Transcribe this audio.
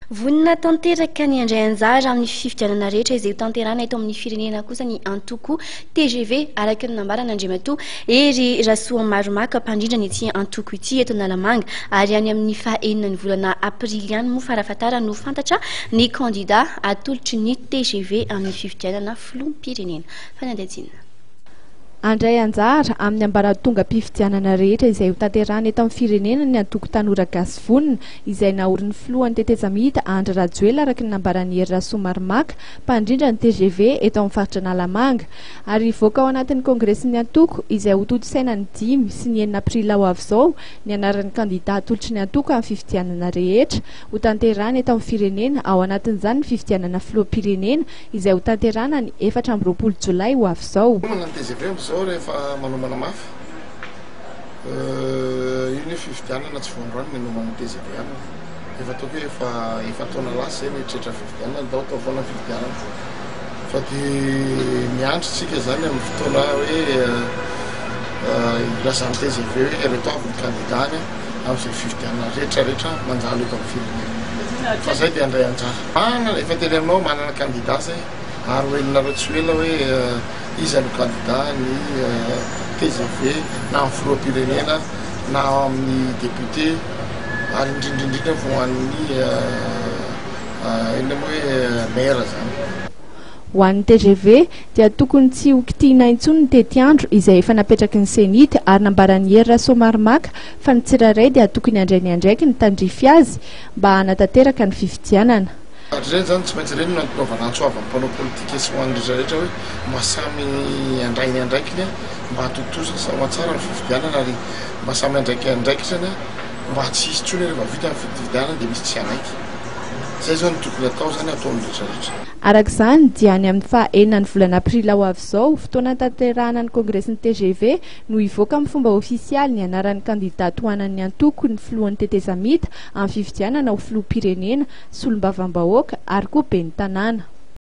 Vonona tanteraka ny handray anjara amin'ny fifidianana rehetra izay hotanterahina eto amin'ny firenena kosa ny antoko tgv, araka ny nambaran'Andriamatoa Hery Rasoamaromaka, mpandrindra ny ity antoko ity eto Analamanga. Ary any amin'ny faha enina ny volana aprily ihany moa farafahatarany no fantatra ny kandida atolotry ny tgv amin'ny fifidianana filoham-pirenena. Fanadihadiana. Handray anjara amin'ny ambaratongam-pifidianana rehetra izay hotanterahina eto amin'ny firenena ny antoko Tanora Gasy Vonona, izay naorin'ny filohan'ny tetezamita Andry Rajoelina araka ny nambaran'i Hery Rasoamaromaka, mpandrindra ny tgv eto amin'ny faritra Analamanga. Ary hivoaka ao anatin'ny kongresin'ny antoko, izay hotontosaina ny dimy sy ny enina aprily ho avy izao, ny anaran'ny kandida atolotry ny antoko amin'ny fifidianana rehetra hotanterahina eto amin'ny firenena, ao anatin'izany ny fifidianana filoham-pirenena izay ho tanterahina ny 24 jolay ho avy izao. Manomana ny tgv amin'izao rehefa manomana mafy. Io ny fifidianana tsy vao androany ny hanoman'ny tgv aminy. Efa ataoko hoe efa efa-taona lasa izay nieritreritra fifidianana, ndao atao foana ny fifidianana. Fa dia miandry tsika izany amin'ny fotoana hoe hilazan'ny tgv hoe ireto avy ny kandidany amin'izay fifidianana rehetra rehetra mandalo eto amin'ny firenena. Fa izay dia handray anjara. Manana, efa teny aminao, manana candidat zay ary ho henonareo tsy ho ela hoe iza no candidat ny tgv na amin'ny filoham-pirenena na amin'ny député ary indrindra indrindra ho an'ny inona moa hoe maire zany. Ho an'ny tgv dia tokony tsy ho kitihina intsony ny tetiandro izay efa napetraky ny Cenit ary nambaran'i Hery Rasoamaromaka fa ny tsirairay dia tokony handray ny andraikiny tandrify azy mba hanatanteraka ny fifidianana. Ary ireny izany tsy maintsy ireny no ampinaovana antso avo amin'ny mpanao politika sy ho an'ny rehetra rehetra hoe mba samy handray ny andraikiny mba hahatontosa sy hahatsara ny fifidianana ary mba samy handray ny andraikitrany mba tsy hisy intsony rehefa vita ny fifidianana dia misy tsy hanaiky. Izay izao no tokony atao izany ataon'ny rehetra rehetra. Araka izany dia any amin'ny faha enina ny volana aprily ho avy izao, fotoana hanatanterahana ny kongresin'ny tgv, no hivoaka amin'ny fomba ofisialy ny anaran'ny kandidà tohanan'ny antoko ny filohan'ny tetezamita amin'ny fifidianana ho filoham-pirenena, solombavambahoaka ary koa ben'ny tanàna.